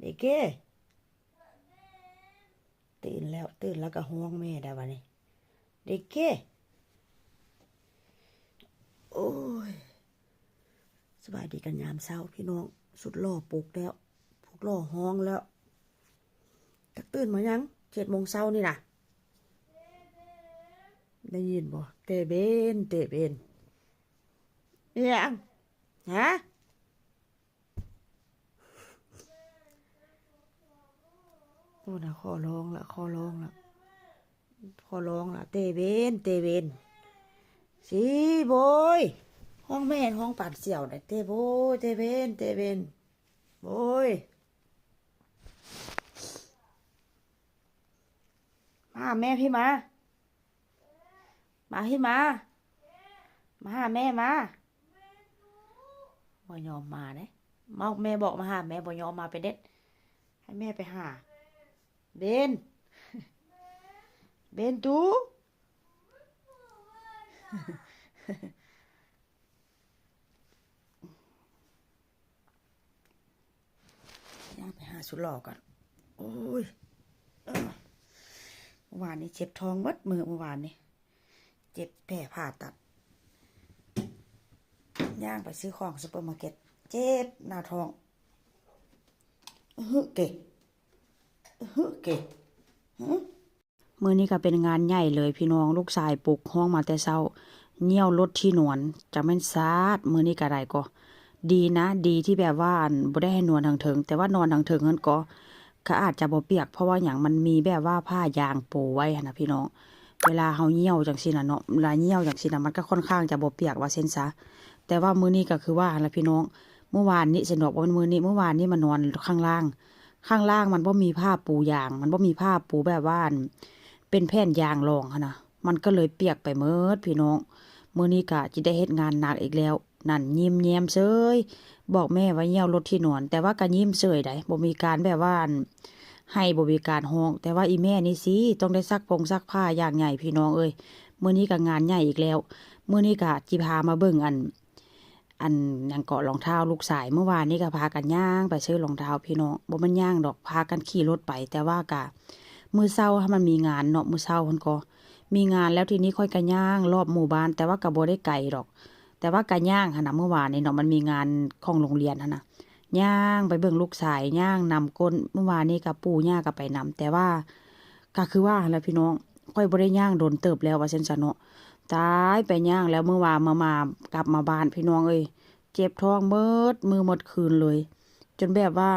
ເດເກ ຕື່ນແລ້ວ ຕື່ນແລ້ວກໍຮ້ອງແມ່ໄດ້ບາດນີ້ ເດເກ. ໂອ້ຍ ສະບາຍດີກັນຍາມເຊົ້າພີ່ນ້ອງ. ສຸດຫຼໍ່ປຸກແລ້ວ ສຸດຫຼໍ່ຮ້ອງແລ້ວ. ຈັກຕື່ນມາຫຍັງ ເຈັດໂມງເຊົ້ານີ້ນະ. ໄດ້ຍິນບໍ່? ເຕເບນ ເຕເບນ. ອີຫຍັງ? ຫາ? ໂອ້ນະ ຂໍຮ້ອງລະ ຂໍຮ້ອງລະ ຂໍຮ້ອງລະ ເຕເບນ ເຕເບນ. ຊິໂບຍ ຮ້ອງແມ່ນຮ້ອງປານສຽວນະ ເຕໂບຍ ເຕເບນ ເຕເບນ ໂບຍ. ມາຫາແມ່ພີ້ ມາ ມາພີ້ ມາ ມາຫາແມ່ ມາ. ບໍ່ຍອມມາເດ້ ເວົ້າ ແມ່ບອກມາຫາແມ່ ບໍ່ຍອມມາ ໄປເດັດ ໃຫ້ແມ່ໄປຫາ. ເບນ ເບນຕູ ຍ່າງໄປຫາສຸດຫຼໍ່ກ່ອນ. ໂອ້ຍ ເອີ ເມື່ອວານນີ້ເຈັບທ້ອງໝົດມື້ ເມື່ອວານນີ້ ເຈັບແຜຜ່າຕັດ. ຍ່າງໄປຊື້ຂອງຊຸບເປີມາເກັດ ເຈັບໜ້າທ້ອງ. ອະຫຶເກ ອະຫຶເກ ຫຶ. ມື້ນີ້ກໍເປັນງານໃຫຍ່ເລີຍພີ່ນ້ອງ ລູກຊາຍປຸກ ຮ້ອງມາແຕ່ເຊົ້າ ຍ່ຽວລົດທີ່ນອນ ຈັກແມ່ນຊາດ. ມື້ນີ້ກໍໄດ້ກໍ ດີນະ ດີທີ່ແບບວ່າ ອັນ ບໍ່ໄດ້ໃຫ້ນອນທາງເທິງ ແຕ່ວ່ານອນທາງເທິງຫັ້ນກໍ ກໍອາດຈະບໍ່ປຽກ ເພາະວ່າຫຍັງ ມັນມີແບບວ່າຜ້າຢາງໂປໄວ້ຫັ້ນນະພີ່ນ້ອງ. ເວລາເຮົາຍ່ຽວຈັ່ງຊີ້ນະເນາະ ເວລາຍ່ຽວຈັ່ງຊີ້ນະ ມັນກໍຄ່ອນຂ້າງຈະບໍ່ປຽກວ່າຊັ້ນຊະ. ແຕ່ວ່າມື້ນີ້ກໍຄືວ່າຫັ້ນລະພີ່ນ້ອງ ມື້ວານນີ້ຊັ້ນດອກ ບໍ່ແມ່ນມື້ນີ້ ມື້ວານນີ້ມານອນຂ້າງລ່າງ ຂ້າງລ່າງມັນບໍ່ມີຜ້າປູຢາງ ມັນບໍ່ມີຜ້າປູແບບວ່າ ອັນ ເປັນແຜ່ນຢາງລອງຫັ້ນນະ ມັນກໍເລີຍປຽກໄປໝົດພີ່ນ້ອງ. ມື້ນີ້ກະຊິໄດ້ເຮັດງານໜັກອີກແລ້ວ ນັ້ນ ຍິ້ມແຍ້ມເສີຍ ບອກແມ່ວ່າຍ່ຽວລົດທີ່ນອນ ແຕ່ວ່າກະຍິ້ມເສີຍໃດ໋ ບໍ່ມີການແບບວ່າ ອັນ ໄຫ້ ບໍ່ມີການຮ້ອງ. ແຕ່ວ່າອີ່ແມ່ນີ້ຊິຕ້ອງໄດ້ຊັກພົງຊັກຜ້າຢ່າງໃຫຍ່ພີ່ນ້ອງເອີຍ. ມື້ນີ້ກະງານໃຫຍ່ອີກແລ້ວ ມື້ນີ້ກະຊິພາມາເບິ່ງ ອັນ ອັນຫຍັງເກາະ ລອງເທົ້າລູກຊາຍ. ມື້ວານນີ້ກໍພາກັນຍ່າງໄປຊື້ລອງເທົ້າພີ່ນ້ອງ ບໍ່ແມ່ນຍ່າງດອກ ພາກັນຂີ່ລົດໄປ. ແຕ່ວ່າກະມື້ເຊົ້າຫັ້ນມັນມີງານເນາະ ມື້ເຊົ້າຫັ້ນກໍມີງານ ແລ້ວທີນີ້ຂ້ອຍກໍຍ່າງລອບໝູ່ບ້ານ ແຕ່ວ່າກໍບໍ່ໄດ້ໄກດອກ ແຕ່ວ່າກໍຍ່າງຫັ້ນນະ. ມື້ວານນີ້ເນາະ ມັນມີງານຂອງໂຮງຮຽນຫັ້ນນະ ຍ່າງໄປເບິ່ງລູກຊາຍ ຍ່າງນຳກົ້ນ. ມື້ວານນີ້ກໍປູ່ຍ່າກໍໄປນຳ ແຕ່ວ່າ ກໍຄືວ່າຫັ້ນແຫຼະພີ່ນ້ອງ ຂ້ອຍບໍ່ໄດ້ຍ່າງດົນເຕີບແລ້ວວ່າຊັ້ນຊະເນາະ. ຕາຍ ໄປຍ່າງແລ້ວມື້ວານມາ ມາ ກັບມາບ້ານພີ່ນ້ອງເອີຍ ເຈັບທ້ອງໝົດມື້ໝົດຄືນເລີຍ ຈົນແບບວ່າ